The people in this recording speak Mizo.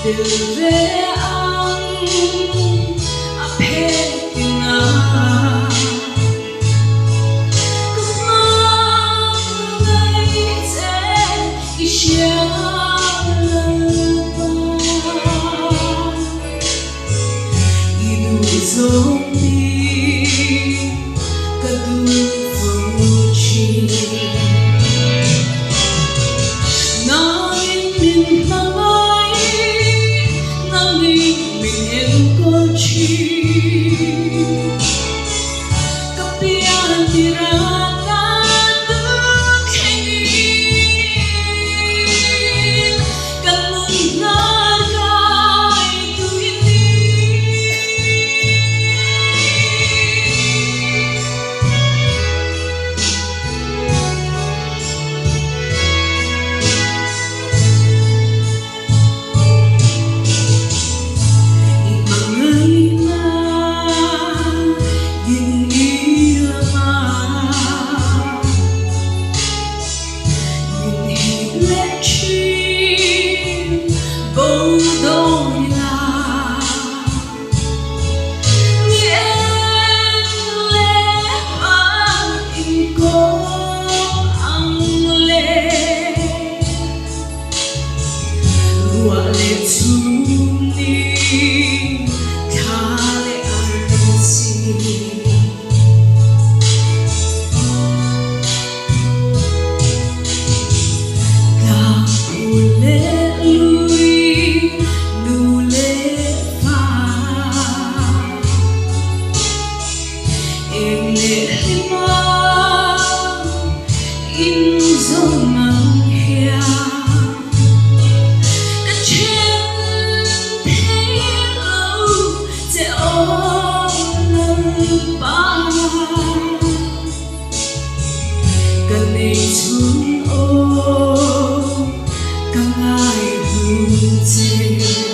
Tel ve ang a phet tinah ka hmangaih che i hria Lalpa. I duhzawng hi ka duh fo thin. Nangin min hmangaih, nangin min enkawl thin. Ka pian tirah ka duh thlengin, ka nun hnar kai tui ni. I hmangaihna din i lama min hip leh thin bo dawn ila. Ni eng leh hman inkawp ang le. Ruah leh chhum ni thla leh arsi. Tlangpul leh lui nu leh fa. Eng leh hlima inzawm ang hian ka then thei lo che aw Lalpa. Ka nei chhun aw ka ngai hun che.